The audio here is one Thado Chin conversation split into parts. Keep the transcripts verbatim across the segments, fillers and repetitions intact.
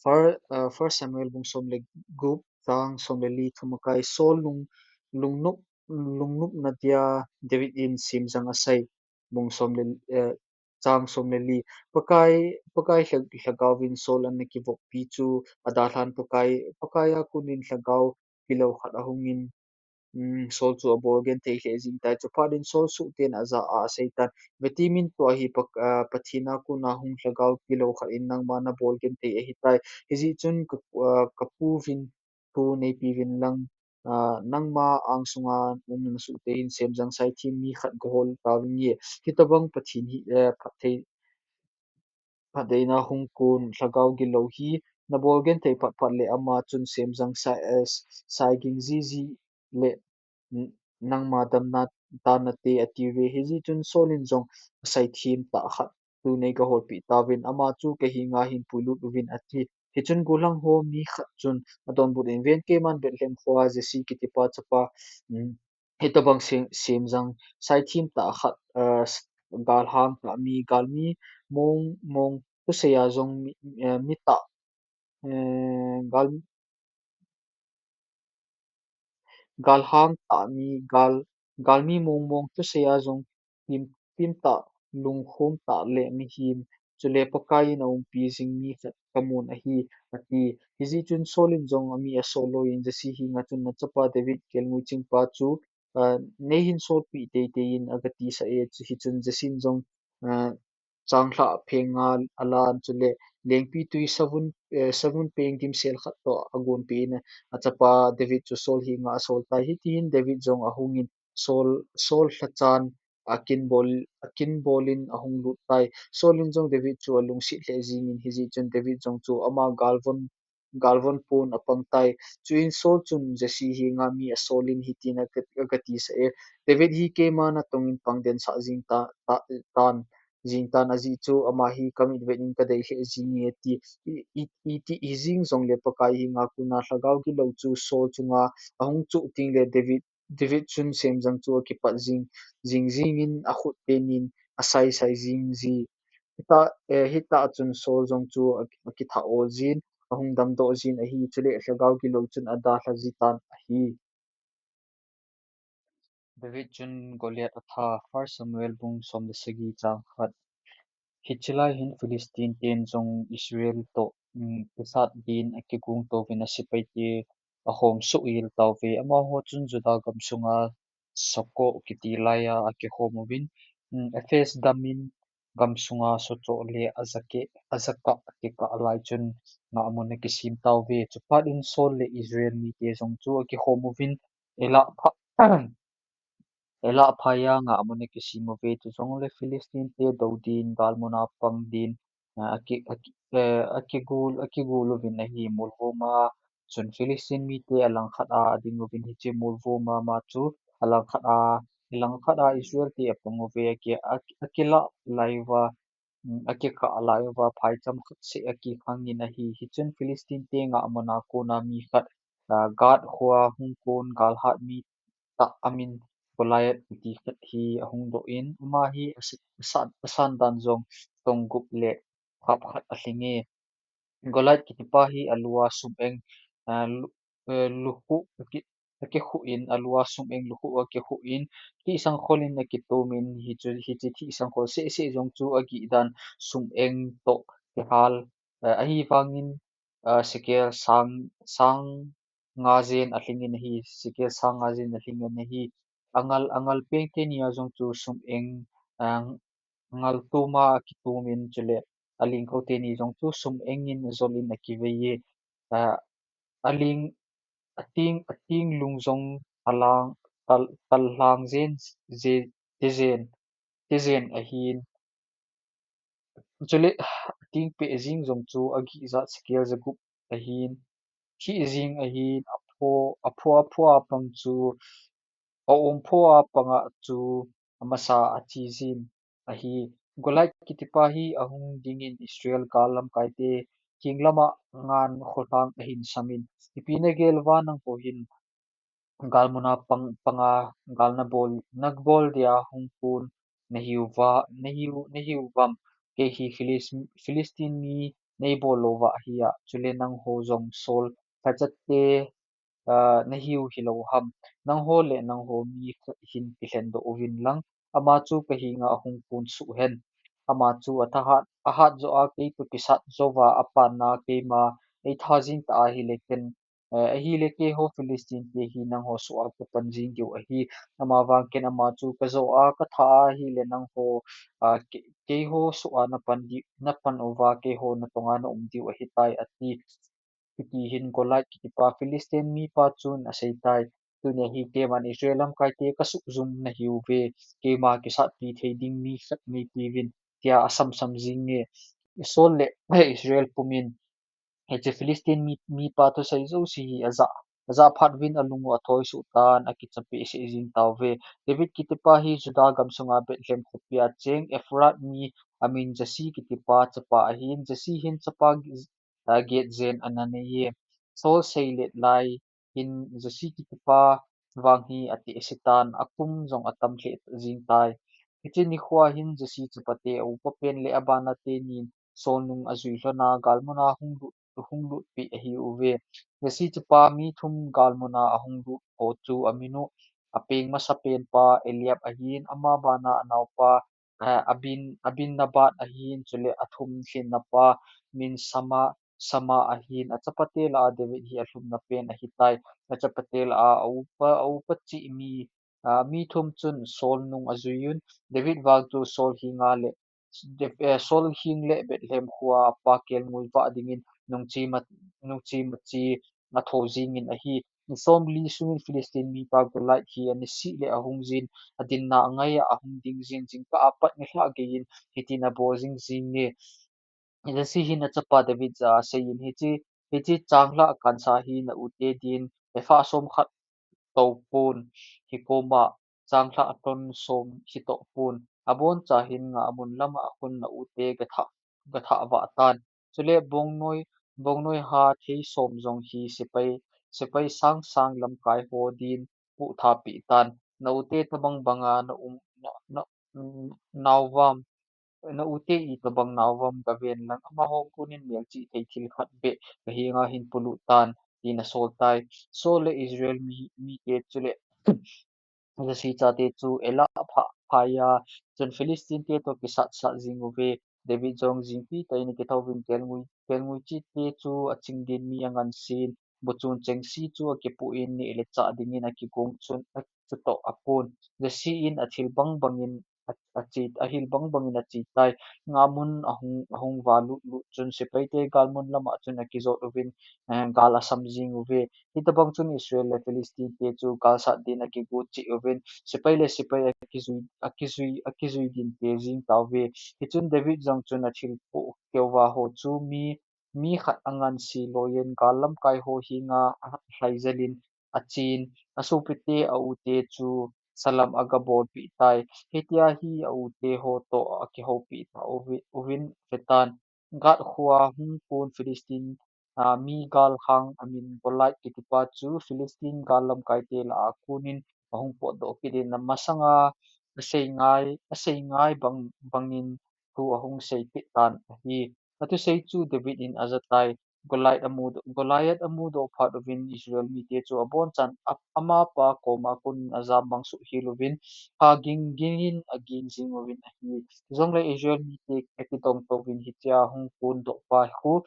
Fir-, ah, First Samuel bung som le gup, chang som le li thum akai. Saul lung, lungnop, lungnopna dia David in semjang asei. Bung som le, eh, chang som le li. Pakai, Pakai lha-, lhagaovin Saul ana kivoppi chu adalhan Pakai, Pakai a konin lhagao gilou khat ahungin, um, Saul chu abol genthei lheh jing tai. Chuphat in Saul suhten ajah a asei tan, Vetimin tua hi Pak-, ah, Pathen a kona hung lhagao gilou khat in nangma nabol genthei ahitai. Hijeh chun ka, ah, kapuvin thu neipeuvin lang, ah, nangma angsunga um nasuhte hin semjang saithem mi khat gahol tauvin nge. Hitabang Pathen hi, eh, phatthei, phattheina hung kon lhagao gilou hi nabol genthei phat phat le ama chun semjang sai, eh, saiging jiji le, n-, nangma damna tanate atiuve. Hijeh chun Saul in jong saithem tah khat tu nei gaholpeh tauvin, ama chu kahenga hin puilut uvin ati. Hichun gollhang ho mi khat chun adonbut in, Ven, keiman Bethlehem khoa Jesse kitipa chapa, um, hitabang sem, semjang saithem tah khat, ah, s-, galhang tah mi, galmi mong mong thusei a jong mi, eh, mi tah, eh, gal, galhang tah mi, gal, galmi mong mong thusei a jong pim, pim tah, lungkhom tah le mihem, chule Pakai in aumpi jing mi khat kamun ahi, ati. Hijeh chun Saul in jong ami asol louvin Jesse henga chun, Nachapa David kelngoi chingpa chu, ah, neihin solpeh teitei in agatisah e. Chu hichun Jesse in jong, ah, changlhah pheng nga alan, chule lengpitwi savun, eh, savun peng dimsel khat toh agonpeh in achapa David chu Saul henga asol tai. Hitihin David jong ahungin Saul, Saul lhachan akinbol, akinbol in ahung lut tai. Saul in jong David chu alungset lheh jingin, hijeh chun David jong chu ama galvon, galvon pon apang tai. Chuin Saul chun Jesse henga mi asol in hitin aga, agatisah e, David hi keima natongin pang densah jing ta, ta, tan, jing tan, ajeh chu ama hi kamit vet in kadei lheh jing e, ati. I, i, iti hijing jongle Pakai henga kona lhagao gilou chu Saul chunga ahung choh tengle David, David chun semjang chu akipat jing, jing jingin akhut tenin asai sai jing ji. Hitah, eh, hitah chun Saul jong chu a, akithah ol jin, ahung damdoh jin ahi, chule lhagao gilou chun adalha ji tan ahi. David chun Goliath atha. First Samuel bung som le sagi chang khat. Hiche lai hin Philistine ten jong Israel toh, um, kisat din akigong touvin asepaite ahom soh jel tauve. Amaho chun Judah gamsunga Socoh kiti laiya akikhom uvin, um, Ephes Dammim gamsunga Socoh le ajake, ajaka kikah lai chun ngahmun akisem tauve. Chuphat in Saul le Israel mite jong chu akikhom uvin, Elah pha, Elah phaiya ngahmun akisem uve. Chujongle Philistine te dou din, galmuna pang din, ah, aki, aki, eh, akigol, akigol uvin ahi. Molvoma chun Philistine mite alangkhat a ading uvin, hiche molvoma ma chu alangkhat a, alangkhat a Israel te apang uve, aki, aki, akilah lai uva, um, akikah lai uva, phaicham khat seh akikhangin ahi. Hichun Philistine te ngahmuna kona mi khat, ah, Gath khoa hung kon galhat mi tah amin Goliath kiti khat hi ahung doh in, ama hi asa, asa, asan dan jong tong gup le khap khat alhinge. Goliath kitipa hi alua sum-eng, ah, lu, eh, lukhuh aki, akikhuh in, alua sum-eng lukhuh akikhuh in, thihsangkhol in akitomin, hichu, hiche thihsangkhol seh seh jong chu agih dan sum-eng toh kihal, eh, ahivangin, ah, sekel sang, sang nga jen alhingin ahi, sekel sang nga jen alhingin ahi. Angal, angal peng teni a jong chu sum-eng, ah, ngal tuma akitumin chule alingko teni jong chu sum-eng in ajol in akivei e. Ah, aling, ating, ating lung jong alang, tal, tallang jen, je, tejen, tejen ahin. Chule, ating peh jing jong chu agih jat sekel jagup ahin. Thih jing ahin, apho, apho, apho a pang chu, aum pho a panga chu amasa athi jin ahi. Goliath kitipa hi ahung dingin Israel gal lamkaite keng lama ngan kholhang ahin samin, Ipi nagel uva nangho hin galmuna pang, panga gal nabol, nabol dia hung kon nahiuva, nahiu, nahiu vam? Kei hi Philis-, Philistine mi neibol louva ahi a, chule nangho jong Saul lhachatte, a, nahiu hilou ham? Nangho le nangho mi khat hin kilhen doh uvin lang, ama chu kahenga ahung kun suh hen. Ama chu athahat, ahat joh a kei toh kisat jouva apanna keima eitha jing ta ahile ken, eh, ahile keiho Philistine te hi nangho soh a kapan jing diu ahi. Ama vang ken ama chu kajoh a katha ahile nangho, a, ke-, keiho soh a napan di, napan uva keiho natonga naum diu ahitai ati. Hiti hin Goliath kitipa Philistine mipa chun aseitai. Tunia hi keiman Israel lamkaite kasuh jum nahiuve. Keima kisatpi thei ding mi khat neipeuvin, tia asamsam jinge. Saul le Israel pumin hiche Philistine mi, mipa thusei jouse hi aja, aja phat uvin alung u athoi suh tan, akichapi seh jing tauve. David kitipa hi Judah gamsunga Bethlehem khopia cheng Ephrath mi amin Jesse kitipa chapa ahin, Jesse hin chapa gi-, a, get jen ana neiye. Saul seilet lai hin Jesse kitipa vang hi atehse tan, akum jong atam lheh jing tai. Hiche nikhoa hin Jesse chapate aupa pen le abana tenin Saul nung ajui lhona galmuna hung lut, hung lutpeh ahiuve. Jesse chapa mi thum galmuna ahung lut ho chu amin u, apeng masapen pa Eliab ahin, ama bana anaopa, eh, Abin, Abinadab ahin, chule athum lhinna pa min Sama, Sama ahin, achapate lah a David hi alhumna pen ahitai. Achapate lah a aupa, aupa chih mi, a, mi thum chun Saul nung ajuiyun, David vang chu Saul henga le, Dav-, eh, Saul heng le Bethlehem khoa apa kelngoi vah dingin nungche ma, nungche mache atho jingin ahi. Ni somli sungin Philistine mipa Goliath hi anisih le ahung jin, adinna angaiya ahung ding jin, jingkah apat nilhah geiyin hitin abol jing jinge. Jesse hin achapa David jah a aseiyin, hiche, hiche changlhah kansa hi na ute din ephah somkhat toupon, hikoma changlhah ton som hitoupon. Aboncha hin ngahmun lama khun na ute gathah, gathah vah tan. Chule bongnoi, bongnoi ha thei som jong hi sepai, sepai sangsang lamkai ho din puhtha peh tan. Na ute tobang banga na um, na, na, um, naovam, na ute itobang naovam gaven lang, amaho kunin melchih thei thil khat beh kahenga hin polut tan, tin asol tai. Saul le Israel mi, mite chule Jesse chate chu Elah pha, phaiya, chun Philistine te toh kisat sat jing uve. David jong jingpi tah in akithouvin kelngoi, kelngoi chite chu aching din mi angansen, buchun chengse chu akipoh in neh le chah dingin akigong chun, a, chutoh apon. Jesse in athil bang bangin a, ache, ahil bang bangin ache tai. Ngahmun ahung, ahung valut lut chun sepaite galmun lama chun akijot uvin, eh, gal asam jing uve. Hitobang chun Israel le Philistine te chu galsat din akigo cheh uvin, sepai le sepai akijui, akijui, akijui din te jing tauve. Hichun David jong chun athil pohkeuva ho chu mi, mi khat anganse loiyin gal lamkai ho henga alhaijelin achen, asopite a ute chu salam agabolpeh tai. Hitia hi a ute ho toh akihoupi ta uvi-, uvin vetan. Gath khoa hung kon Philistine, a, mi galhang amin Goliath kitipa chu Philistine gal lamkaite lah a konin ahung potdoh kit in, amasanga asei ngai, asei ngai bang, bangin thu ahung seipeh tan ahi. Athusei chu David in ajatai. Goliath amudoh, Goliath amudoh phat uvin Israel mite chu abonchan a, amapa koma konin ajam mang suh hel uvin, ha ging gingin aging jing uvin ahi. Jongle Israel mite akidong touvin hichea hung kondoh pa khu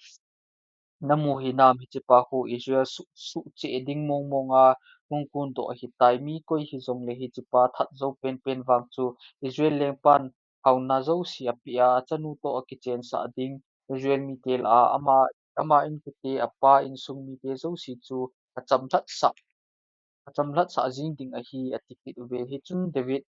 namu hinam, hichepa khu Israel suh, suhcheh ding mong monga hung kondoh ahitai. Mi koi hijongle hichepa that jou penpen vang chu Israel lengpan haona jouse apeh a, achanu toh akichensah ding, Israel mite lah a ama, ama inkote, apa insung mite jouse chu achamlhat sah, achamlhat sah jing ding ahi, ati kit uve. Hichun David,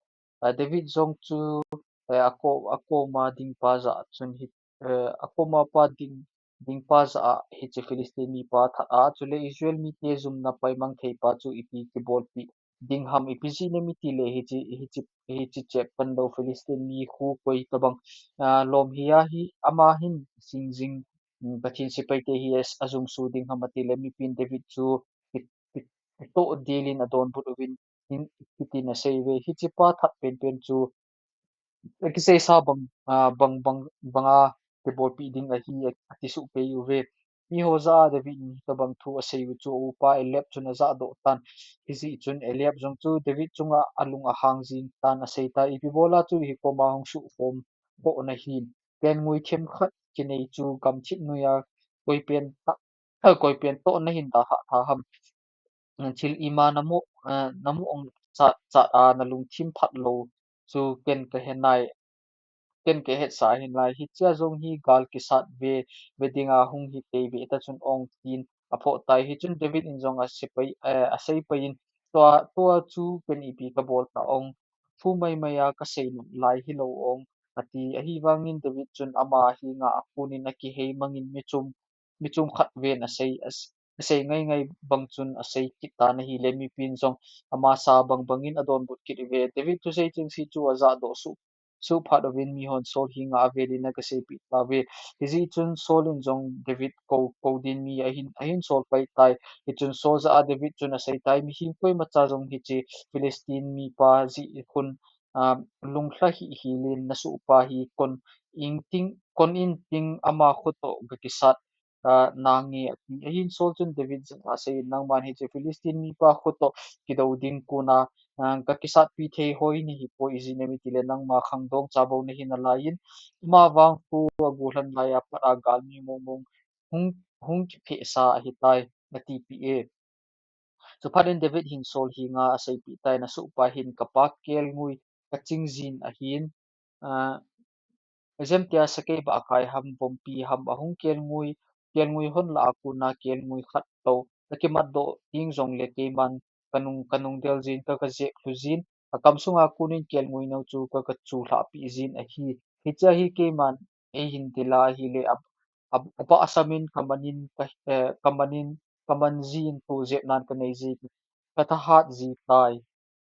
a, David jong chu, eh, ako-, akoma dingpa jah chun hi, eh, akoma pa ding, dingpa jah a hiche Philistine mipa that a, chule Israel mite jumna paimang theipa chu ipi kibolpeh ding ham, ipi jeh inem itile hiche, hiche, hiche chep panlou Philistine mi khu koi tobang, a, lom hi ahi, ama hin sing jing, um, Pathen sepaite hi as-, ajumso ding ham atile mipin David chu ki, ki, kitoh delin adonbut uvin, hin, hitin asei uve. Hichepa that penpen chu akiseisa bang, a, bang, bang, banga kibolpeh ding ahi, a, ati suh pei uve. Miho jah a David in hitobang thu asei u chu a upa Eliab chun ajah doh tan. Hijeh chun Eliab jong chu David chunga alung ahang jing tan asei tai, ipi bola chu hi koma hung suhkhom khoh nahin. Kelngoi themkhat kinei chu gamthip noiya koipen tah, koipen toh nahin dalhah tha ham. Thil ima namu, eh, namu ong chat, chat a nalungthim phat lou chu ken kahe nai, ken kahetsa ahin lai. Hichea jong hi gal kisat ve, ve dinga hung hi tei ve ta chun ong tin aphoh tai. Hichun David in jong asepai, eh, asei pai in, tua, tua chu ken ipi kabol ta ong, thu maimai a kasei nom lai hilou ong, ati. Ahivangin David chun ama henga akon in akihei mangin michom, michom khat ven asei, as-, asei ngaingai bang chun asei kit tan ahile, mipin jong ama sa bangbangin adonbut kit uve. David thusei chengse chu ajah doh suh, suh phat uvin mihon Saul henga avel in agaseipeh tauve. Hijeh chun Saul in jong David kou, kou din mi ahin, ahin sol pai tai. Hichun Saul jah a David chun asei tai, mihem koimacha jong hiche Philistine mipa jeh khun, ah, lunglha hih hel in nasohpa hi kon in ting, kon in ting ama kho toh gakisat, ah, nange ati. Ahin Saul chun David jah a asei in, nangman hiche Philistine mipa kho toh kidou ding kona, ah, gakisatpi thei hoi nahipoi, ijeh inem itile nangma khangdong cha bou nahi nalai in, ama vang kho agollhan laiya pat a galmi mongmong hung, hung kiphehsa ahitai, atipeh e. Chuphat in David hin Saul henga aseipeh tai, nasohpa hin kapa kelngoi kaching jin ahin, ah, ijemtia sakei bahkai ham, vompi ham ahung kelngoi, kelngoi hon lah a kona kelngoi khat tou akimat doh teng jongle keiman kanung, kanung del jin, ka, kajep lhu jin, akam sunga konin kelngoi nou chu ka, kachu lhahpeh jin ahi. Hichea hi keiman eihin dila ahile, a, a, abahsam in kamanin, ka, eh, kamanin, kaman jin thu jepnan kanei ji, kathahat ji tai.